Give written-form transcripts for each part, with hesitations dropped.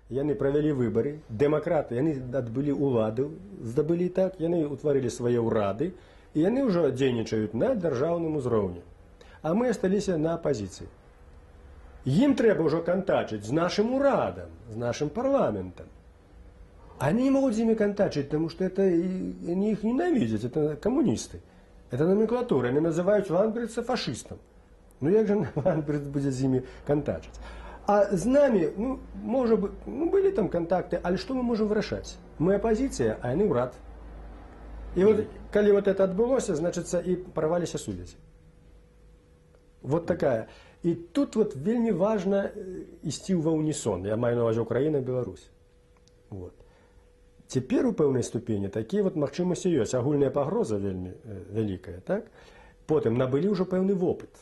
Яны правялі выбары, дэмакраты, яны адбылі ўладу, здабылі, так, яны ўтварылі свае ўрады, і яны ўжо дзейнічаюць на дзяржаўным узроўні. А мы асталіся на апазіцыі. Ім трэба ўжо кантачыць з нашым урадам, з нашым парламентам. Они не могут с ними контачить, потому что это, они их ненавидят, это коммунисты. Это номенклатура, они называют Ландсбергса фашистом. Ну як же Ландсбергс будзе з імі кантачыць? А з намі, ну, можа быть, ну, былі там кантакты, але што мы можам вырашаць? Мы апазіцыя, а яны ўрад. І вот, калі вот это адбылося, значыцца, і парваліся сувязі. Вот такая. І тут вот вельмі важна ісці ва унісон. Я маю на ўвазе Украіна, Беларусь. Вот. Цяпер у пэўнай ступені такія вот магчымасці ёсць. Агульная пагроза вельмі вялікая, так? Потым набылі ўжо пэўны вопыт.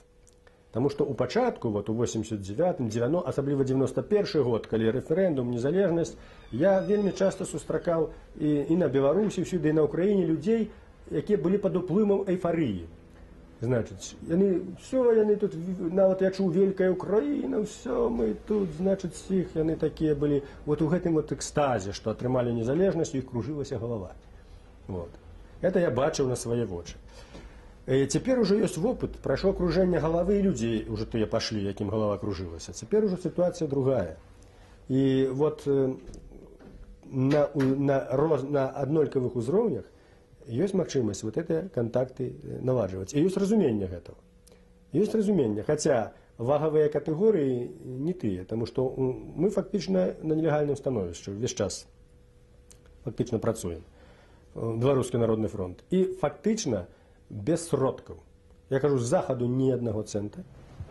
Таму што ў пачатку, вот у 89, 90, асабліва 91 год, калі рэферэндум, незалежнасць, я вельмі часта сустракаў і на Беларусі, ўсюды, і на Украіне людзей, якія былі пад уплывам эйфарыі. Значыць, яны, все, яны тут, нават я чуў: «Вялікая Украіна, все, мы тут», значыць, іх, яны такія былі, вот у гэтым вот экстазе, што атрымалі незалежнасць, у іх кружылася галава. Вот. Это я бачыў на свае вочы. Цяпер ужо ёсць вопыт, прайшло кружэнне галавы, і людзі ўжо тыя пашлі, якім галава кружылася. Цяпер ужо сітуацыя другая. І вот на аднолькавых узроўнях ёсць магчымасць вот гэтыя кантакты наладжваць. І ёсць разуменне гэтага. Ёсць разуменне, хаця вагавыя катэгорыі не тыя, таму што мы фактычна на нелегальным становішчы ўвесь час фактычна працуем. Беларускі народны фронт. І фактычна без сродкаў. Я кажу, з захаду ні аднаго цэнта.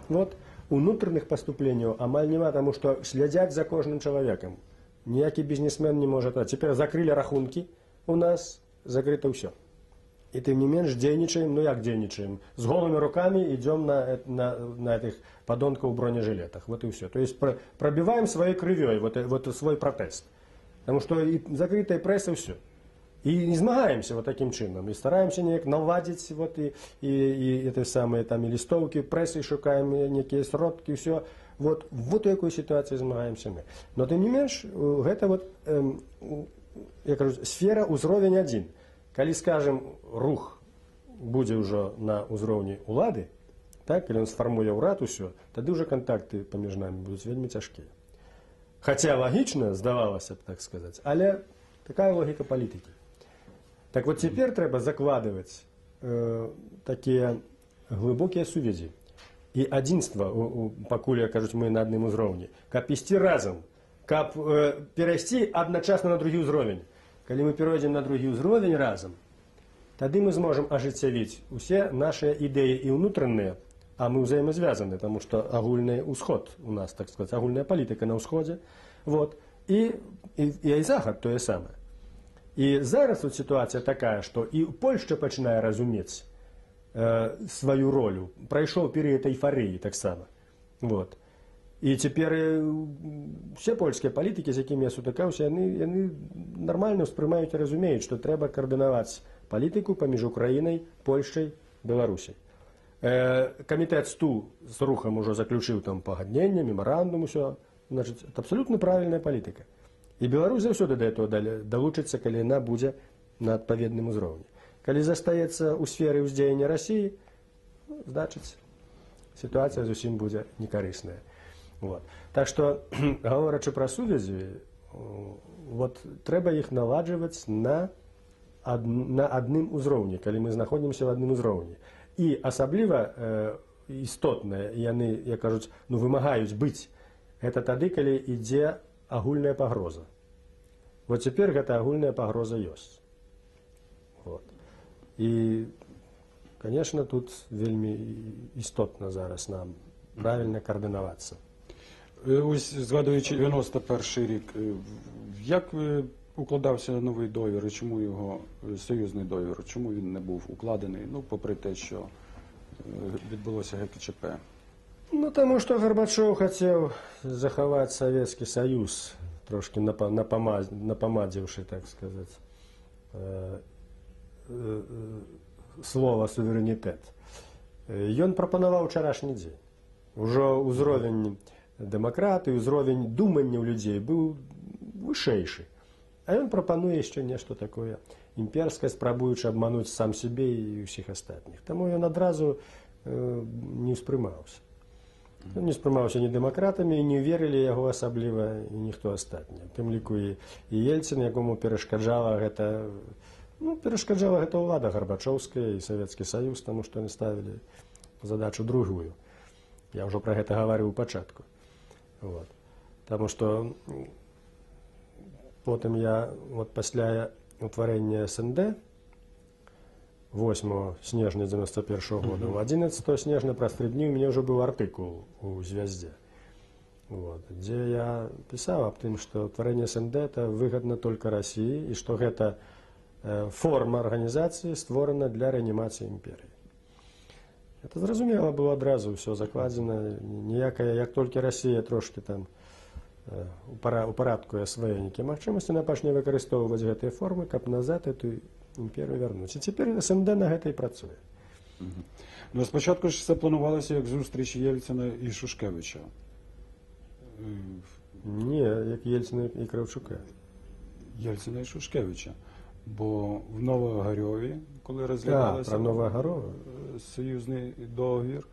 Вот. Унутраных паступленняў амаль няма, таму што слядзяць за кожным чалавекам. Ніякі бізнесмен не можа. А цяпер закрылі рахункі у нас, закрыта ўсё. І тым не менш дзейнічаем, ну як дзейнічаем? З голымі рукамі идём на этих подонков в бронежилетах. Вот и все. То есть пробиваем своей крывёй вот свой протест. Потому что и закрытая пресса, все. І не змагаемся вот таким чынам. І стараемся неяк наладзіць вот і это самые там і лістоўкі, прэсы шукаем, некія сродкі, все. Вот у якой сітуацыі змагаемся мы. Но тым не менш, гэта вот, я кажу, сфера, ўзровень адзін. Калі, скажем, рух будзе ўжо на ўзроўні улады, так, калі ён сфармуе ўрад, усё, тады ўжо кантакты паміж намі будуць вельмі цяжкія. Хаця лагічна, здавалася б, так сказаць, але такая логіка палітыкі. Так вот, цяпер трэба закладваць такія глыбокія сувязі і адзінства, пакуль, як кажуць, мы на адным узроўні, каб ісці разам, каб перайсці адначасна на другі ўзровень. Калі мы перайдзем на другі ўзровень разам, тады мы зможам ажыццявіць усе нашыя ідэі і ўнутраныя, а мы ўзаемазвязаны, таму што агульны ўсход у нас, так сказать, агульная палітыка на ўсходзе, вот, і захад тое самае. І зараз вот сітуацыя такая, што і Польшча пачынае разумець сваю ролю. Прайшоў перыяд эйфарыі таксама. Вот. І цяпер усе польскія палітыкі, з якімі я сутыкаўся, яны нармальна ўспрымаюць і разумеюць, што трэба каардынаваць палітыку паміж Украінай, Польшчай, Беларусяй. Камітэт СТУ з рухам ужо заключыў там пагадненне, мемарандум, усё. Значыць, это абсалютна правільная палітыка. І Беларусь заўсёды да этого далучыцца, калі яна будзе на адпаведным узроўні. Калі застаецца ў сферы ўздзеяння Расіі, ну, значыць, сітуацыя зусім будзе некарысная. Вот. Так што, гаворачы пра сувязі, вот, трэба іх наладжваць на адным узроўні, калі мы знаходзімся ў адным узроўні. І асабліва істотна, яны, як кажуць, ну, вымагаюць быць, гэта тады, калі ідзе агульная пагроза. Вот цяпер гэта агульная пагроза ёсць. Вот. І, конечно, тут вельмі істотна зараз нам правільна каардынавацца. Ось згадуючи 91 рік, як укладався новий договір і чому його союзний договір, чому він не був укладений, ну, попри те, що відбулося ГКЧП? Ну, таму што Гарбачоў хацеў захаваць Савецкі Саюз, трошкі напамадзіўшы, так сказаць, слова «суверэнітэт». Ён прапанаваў учарашні дзень. Ужо ўзровень дэмакраты, узровень думання ў людзей быў вышэйшы. А ён прапануе яшчэ нешта такое імперскае, спрабуючы абмануць сам сябе і ўсіх астатніх. Таму ён адразу не ўспрымаўся. Ён не спрымаўся ні дэмакратамі, і не верылі яго асабліва і ніхто астатні. Тым ліку і Ельцын, якому перашкаджала гэта, ну, перашкаджала гэта ўлада гарбачоўская і Савецкі Саюз, таму што яны ставілі задачу другую. Я ўжо пра гэта гаварыў у пачатку. Вот. Таму што потым я вот пасля утварэння СНД 8 снежня 91 года, 11 снежня, праз 3 дні, у мяне ўжо быў артыкул у «Звяздзе», вот, дзе я пісаў аб тым, што ўтварэнне СНД это выгадна только России і што гэта форма арганізацыі створана для рэанімацыі імперыі. Это зразумела было адразу, ўсё закладзена, ніякая, як толькі Расія трошки там упарадкуе свае нейкія магчымасці, она пачне выкарыстоўваць гэтыя формы, каб назад эту імперію вярнуць. І цяпер СНД на гэта і працуе. Ну, спочатку ж це планувалося як зустріч Єльцина і Шушкевича. Не, як Ельцына і Краўчука. Єльцина і Шушкевича. Бо в Новоогарьові, коли розглядалося про Новоогарьово. Союзний договір,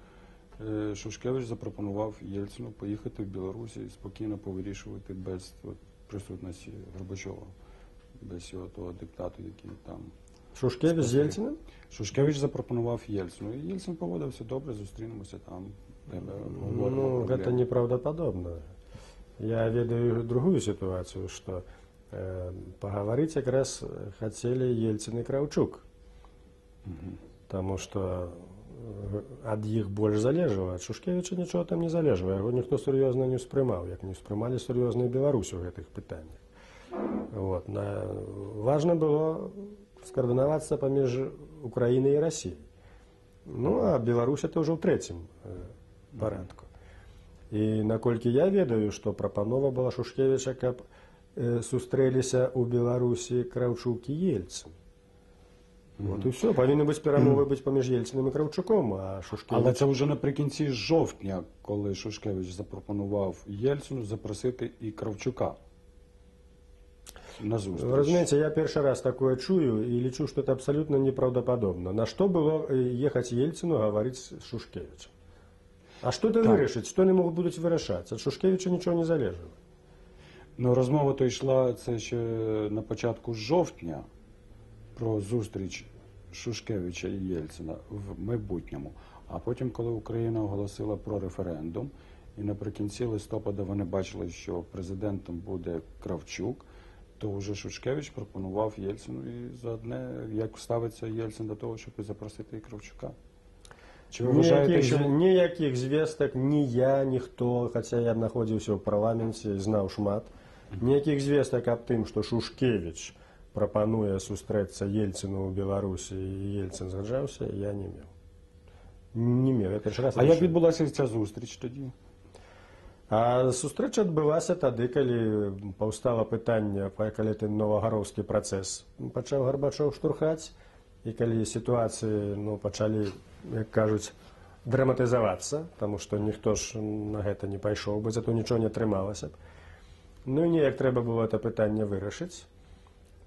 Шушкевич запропонував Єльцину поїхати в Білорусь і спокійно повирішувати без, от, присутності Горбачова, без його того диктату, який там. Шушкевич з Ельцынам? Шушкевич запропонував Єльцину. І Єльцин погодився: добре, зустрінемося там. Тебе обговоримо Ну, гэта проблеми. Неправдападобна. Я ведаю другую сітуацыю, што пагаварыць якраз хацелі Ельцын і Краўчук. Таму што ад іх больш залежала. Ад Шушкевіча нічога там не залежала. Яго ніхто сур'ёзна не ўспрымаў, як не ўспрымалі сур'ёзна і Беларусь у гэтых пытаннях. Вот. Важна было скаардынавацца паміж Украінай і Расіяй. Ну, а Беларусь это ўжо ў трэцім парадку. І наколькі я ведаю, што прапанова была Шушкевіча, каб сустрэліся ў Беларусі Краўчук і Ельцын. Вот і ўсё. Павінны быць перамовы быць паміж Ельцыным і Краўчуком, а Шушкевіч. Але це вже наприкінці жовтня, коли Шушкевич запропонував Єльцину запросити і Кравчука на зустріч. Вы разумееце, я першы раз такое чую і лічу, што это абсалютна неправдападобна. На што было ехаць Ельцыну гаварыць з Шушкевічам? А што это вырашыць? Што яны могуць будуць вырашаць? Ад Шушкевіча нічого не залежала. Ну, розмова то йшла це ще на початку жовтня про зустріч Шушкевича і Єльцина в майбутньому. А потім, коли Україна оголосила про референдум, і наприкінці листопада вони бачили, що президентом буде Кравчук, то вже Шушкевич пропонував Єльцину і заодне, як ставиться Єльцин до того, щоб і запросити і Кравчука. Чи ви вважаєте, Ніякіх, що ніякіх звестак ні я, ніхто, хаця я знаходзіўся ў парламенце і знаў шмат, ніякіх звестак аб тым, што Шушкевіч прапануе сустрэцца Ельцыну ў Беларусі і Ельцын згаджаўся, я не меў. Не меў. Я першы раз А як чую. відбулася ця зустріч тоді? А сустрэча адбылася тады, калі паўстала пытанне, калі ты новаагароўскі працэс пачаў Гарбачоў штурхаць, і калі сітуацыі, ну, пачалі, як кажуць, драматызавацца, таму што ніхто ж на гэта не пайшоў бы, зато нічого не атрымалася б. Ну і неяк трэба было это пытанне вырашыць,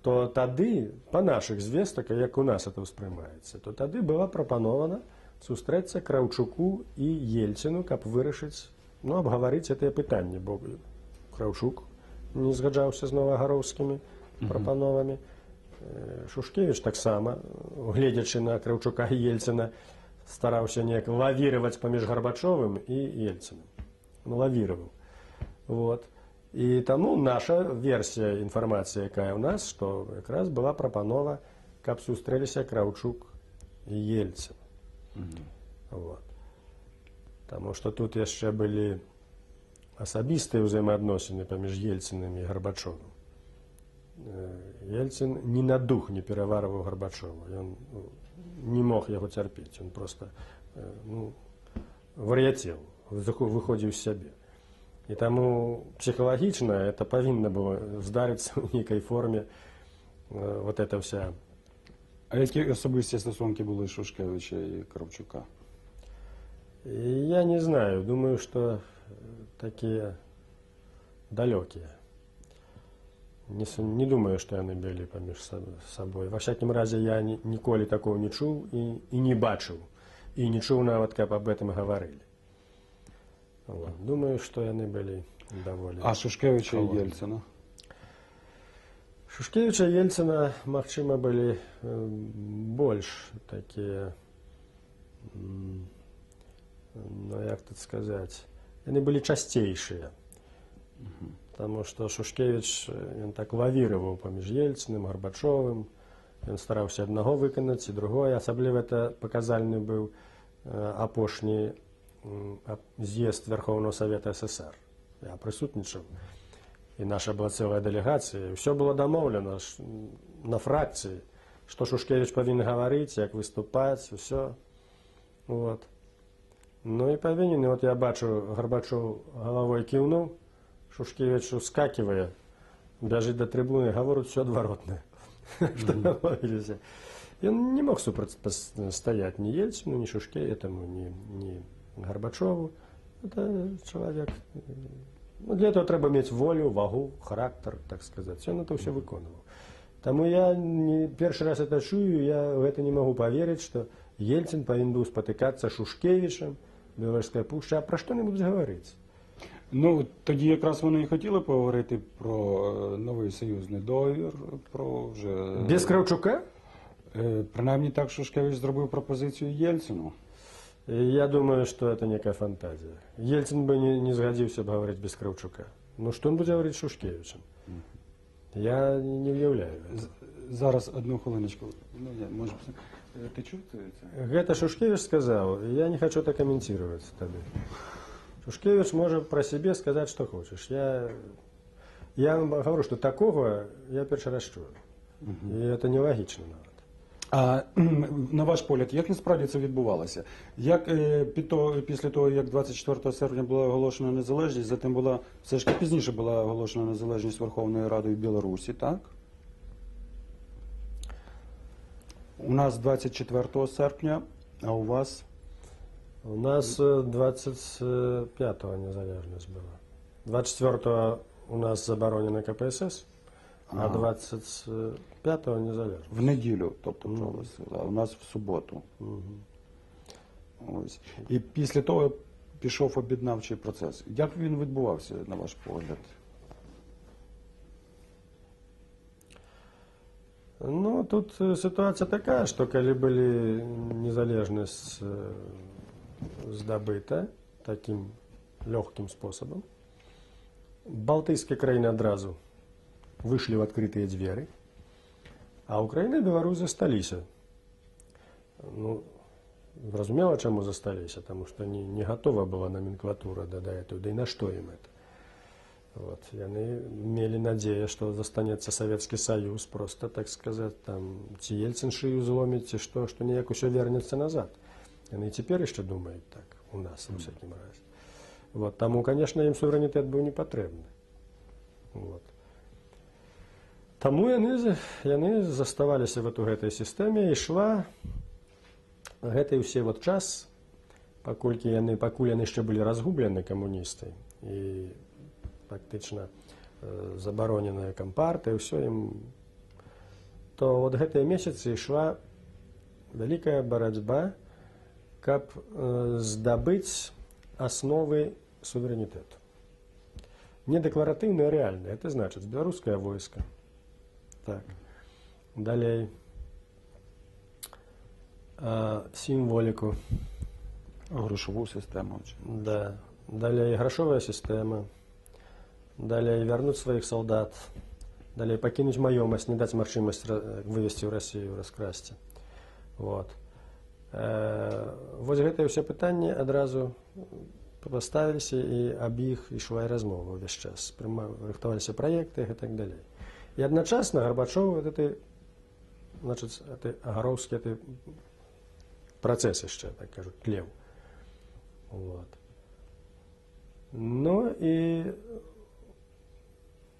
то тады, па нашых звестак, як у нас это ўспрымаецца, то тады была прапанована сустрэцца Краўчуку і Ельцыну, каб вырашыць, ну, абгаварыць гэтае пытанне, бо Краўчук не згаджаўся з новаагароўскімі прапановамі. Шушкевіч таксама, гледзячы на Краўчука і Ельцына, стараўся неяк лавіраваць паміж Гарбачовым і Ельцыным. Ну, лавіраваў. Вот. І таму наша версія інфармацыі, якая ў нас, што якраз была прапанова, каб сустрэліся Краўчук і Ельцын. Вот. Таму што тут яшчэ былі асабістыя ўзаемаадносіны паміж Ельцыным і Гарбачовым. Ельцын ні на дух не пераварваў Гарбачова. Ён, ну, не мог яго цярпець. Он просто ну, вар'яцеў, выходзіў з сябе. І таму псіхалагічна это павінна было здарыцца ў нейкай форме, вот эта вся. А які особисті стосунки були Шушкевича і Кравчука? Я не знаю, думаю, что такія далёкія. Не думаю, што яны былі паміж сабой. Ва всякім разе, я ніколі такого не чуў і не бачыў. І не чуў нават, каб аб этом гаварылі. Вот. Думаю, што яны былі даволі А Шушкевича і холодныя. Єльцина? Шушкевича і Ельцына, магчыма, былі больш такія, ну, як тут сказаць, яны былі часцейшыя. Таму што Шушкевіч, ён так лавіраваў паміж Ельцыным, Гарбачовым, ён стараўся аднаго выканаць і другое. Асабліва это паказальны быў апошні з'езд Верховного Совета СССР. Я прысутнічаў. І наша была цэлая дэлегацыя. Ўсё было дамоўлена на фракцыі, што Шушкевіч павінен гаварыць, як выступаць, усё. Вот. Ну і павінен, і вот я бачу, Гарбачоў галавой кіўнуў, Шушкевіч ускакивае, бяжыць да трыбуны, гаворыць усё адваротнае, што дамовіліся. Ён не мог супрацьстаяць ні Ельцыну, ні Шушкевічу, ні Гарбачову. Это чалавек. Ну, для этого трэба мець волю, вагу, характар, так сказать. Ён это ўсё выконваў. Таму я не першы раз это чую, я в это не магу паверыць, што Ельцын павінен быў спатыкацца з Шушкевічам, Белавежская пушча. А пра што яны будуць гаварыць? Ну, тоді якраз вони і хотіли поговорити про новий союзний договір, про вже... Без Кравчука? Принаймні так Шушкевич зробив пропозицію Єльцину. Я думаю, что это некая фантазия. Ельцин бы не згодился бы говорить без Кравчука. Ну что он будет говорить с Шушкевичем? Я не уяўляю этого. Зараз одну хвилиночку. Ну, я, може, ти чув це? Гэта Шушкевич сказал, я не хочу это комментировать тады. Шушкевич может про себе сказать, что хочешь. Я вам говорю, что такого я першы раз чую. И это нелогично нават. А на ваш погляд, як насправді це відбувалося? Як після того, як 24 серпня була оголошена незалежність, затим була, все ж таки пізніше була оголошена незалежність Верховної Ради в Білорусі, так? У нас 24 серпня, а у вас? У нас 25-го незалежність була. 24-го у нас заборонена КПСС, а 25-го незалежність. В неділю, тобто, проголосили, а у нас в суботу. Ось. І після того пішов об'єднавчий процес. Як він відбувався, на ваш погляд? Ну, тут ситуація така, що коли були незалежність здобыта таким легким способом, Балтійські країни одразу вийшли в відкриті двері, а Україна і Білорусь засталися. Ну, зрозуміло, чому засталися, тому що не готова була номенклатура до этого, да и на что им это. Вот. Яны мели надею, что застанется Советский Союз, просто, так сказать, там, ці Ельцин шею зломит, ці что, что ніяк усё вернется назад. Яны и теперь еще думают так, у нас, во всяком разе. Вот. Таму, конечно, им суверенитет был не потребны. Вот. Таму яны заставаліся вот у гэтай сістэме, і ішла гэты ўсе вот час, пакуль яны яшчэ былі разгублены камуністы і фактычна забароненая кампартыя, ўсё ім, то вот гэтыя месяцы ішла вялікая барацьба, каб здабыць асновы суверэнітэту. Не дэкларатыўныя, а рэальныя. Это значыць беларускае войска. Так. Далей. Сімволіку. Грошову систему. Да. Далей грашовая сістэма. Далей вярнуць сваіх салдат. Далей пакінуць маёмасць, не даць магчымасць вывесці ў Расію, раскрасці. Вот. Вось гэтыя ўсе пытанні адразу паставіліся, і аб іх ішла і размова ўвесь час. Рыхтаваліся праекты і так далей. І адначасна Гарбачоў вот гэты, значыць, гэты агароўскі гэты працэс яшчэ, так кажуць, тлеў. Вот. Ну і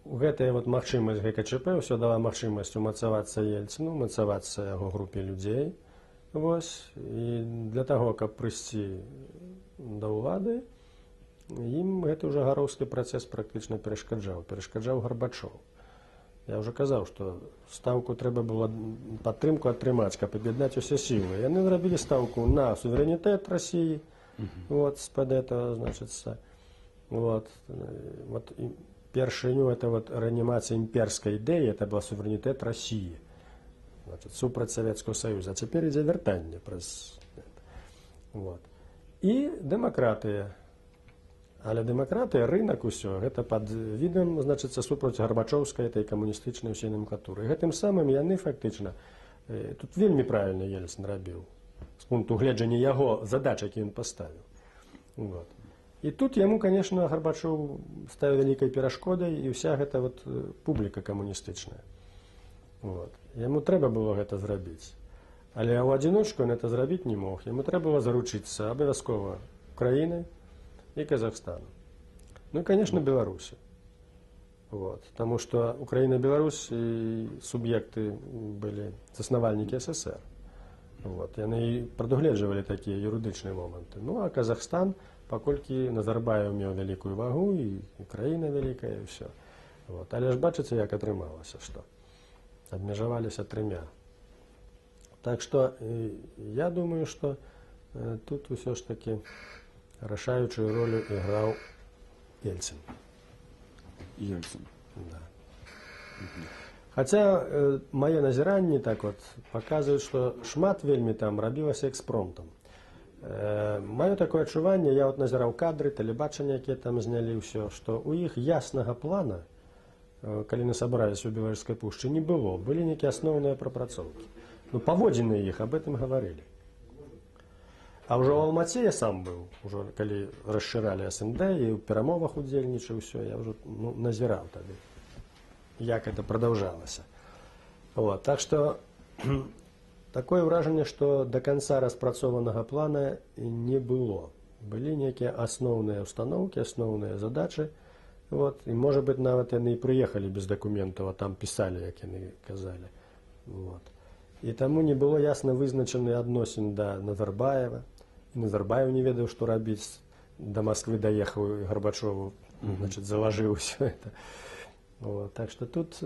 гэтая вот магчымасць ГКЧП ўсё дала магчымасць умацавацца Ельцыну, умацавацца яго групе людзей. Вось, і для таго, каб прыйсці да ўлады, ім гэты ўжо гароўскі працэс практычна перашкаджаў, перашкаджаў Гарбачоў. Я ўжо казаў, што стаўку трэба было падтрымку атрымаць, каб аб'яднаць усе сілы. Яны зрабілі стаўку на суверэнітэт Расіі, вот, з-пад этого, значыцца, вот, вот, і першыню это вот рэанімацыя імперскай ідэі, это была суверэнітэт Расіі, значит, супраць Савецкага Саюза. А цяпер ідзе вяртанне праз это. Вот. І дэмакратыя. Але дэмакратыя, рынок, усё, гэта пад відам, значыцца, супраць гарбачоўскай этой камуністычнай усей номенклатуры. Гэтым самым яны фактычна, тут вельмі правільна Ельцын рабіў, з пункту гледжання яго задач, які ён паставіў. Вот. І тут яму, конечно, Гарбачоў стаў вялікай перашкодай і ўся гэта вот публіка камуністычная. Вот. Яму трэба было гэта зрабіць. Але ў адзіночку ён это зрабіць не мог. Яму трэба было заручыцца абавязкова Украінай і Казахстаном. Ну і, конечно, Беларусі. Вот. Таму што Украіна і Беларусь і суб'екты былі заснавальнікі СССР. Вот. Яны і прадугледжвалі такія юрыдычныя моманты. Ну а Казахстан, паколькі Назарбаев меў вялікую вагу і краіна вялікая, і ўсё. Вот. Але ж бачыце, як атрымалася, што абмежаваліся трымя. Так што я думаю, што тут усё ж такі рашаючую ролю іграў Ельцын. Ельцин. Да. Хаця мае назіранні так вот паказваюць, што шмат вельмі там рабілася экспромтам. Маё такое адчуванне, я вот назіраў кадры, тэлебачання, якія там знялі ўсё, што ў іх яснага плана, калі не сабраліся ў Белавежскай пушчы, не было. Былі нейкія асноўныя прапрацоўкі. Ну, паводзіны іх аб этом гаварылі. А ўжо ў Алмаце я сам быў, ужо калі расшыралі СНД і ў перамовах удзельнічаў, усё, я ўжо, ну, назіраў тады, як это прадаўжалася. Вот. Так што такое ўражанне, што да канца распрацованага плана не было. Былі нейкія асноўныя установкі, асноўныя задачы. Вот. І, можа быць, нават яны і прыехалі без дакументаў, а там пісалі, як яны казалі. Вот. І таму не было ясна вызначаны адносін да Назарбаева. І Назарбаев не ведаў, што рабіць. Да Масквы даехаў і Гарбачову, значит, залажыў усё это. Вот. Так што тут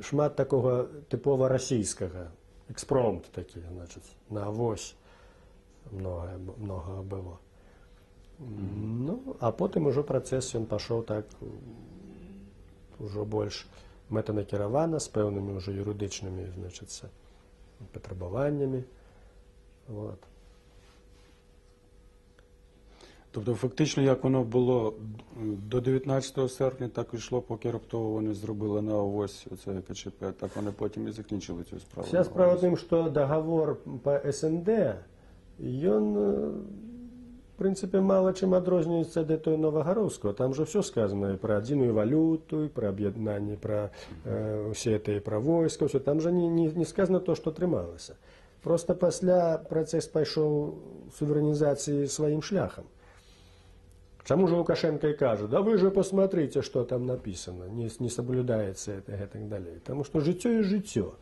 шмат такога тыпова расійскага. Экспромт такі, значит, на авось многае, многага было. Ну, а потым ужо працэс ён пашоў так ужо больш мэтанакіравана, з пэўнымі ўжо юрыдычнымі, значыцца, патрабаваннямі. Вот. Тобто, фактично, як воно було до 19 серпня, так і йшло, поки раптово вони зробили на авось оце КЧП, так вони потім і закінчили цю справу. Вся справа в тым, што договор по СНД, ён, в прынцыпе, мала чым адрозніваецца ад той новагароўскага. Там жа ўсё сказано і пра адзіную валюту, і пра аб'яднанне, пра усе это, і пра войска, ўсё. Там жа не сказано то, што атрымалася. Просто пасля працэс пайшоў суверэнізацыі сваім шляхам. Чаму же Лукашенко и кажа: «Да вы же посмотрите, что там написано, не соблюдается это» и так далее. Потому что жыццё и жыццё.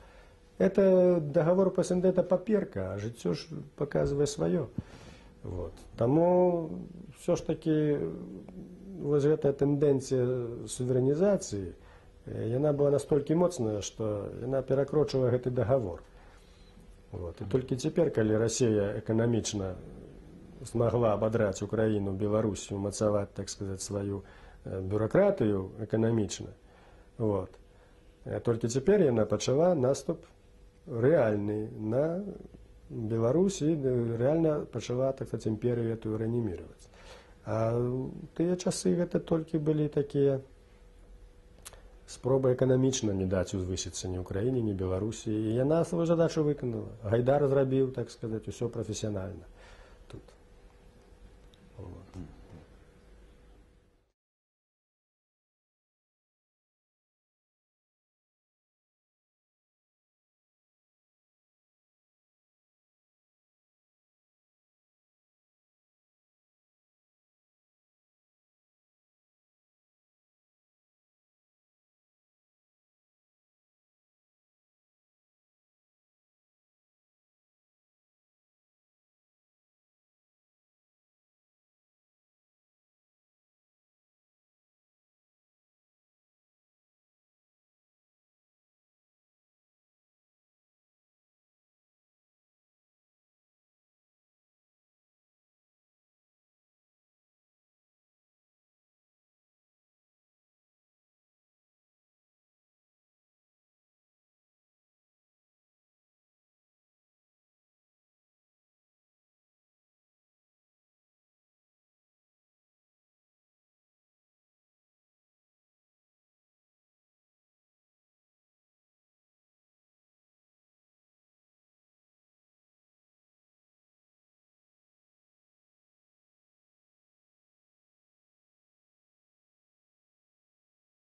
Это договор по СНД, это паперка, а жыццё ж показывае сваё. Вот. Таму все ж таки вось гэтая тэндэнцыя суверэнізацыі, яна была настолькі моцная, што яна перакрочыла гэты договор. Вот. І толькі цяпер, калі Расія эканамічна змагла абадраць Украіну, Беларусь, умацаваць, так сказать, сваю бюракратыю эканамічна, вот, толькі цяпер яна пачала наступ рэальны на Беларусь і рэальна пачала, так сказать, імперыю эту рэаніміраваць. А ў тыя часы гэта толькі былі такія спробы эканамічна не даць узвысіцца ні Украіне, ні Беларусі. І яна сваю задачу выканала. Гайдар зрабіў, так сказать, усё прафесіянальна тут. Вот.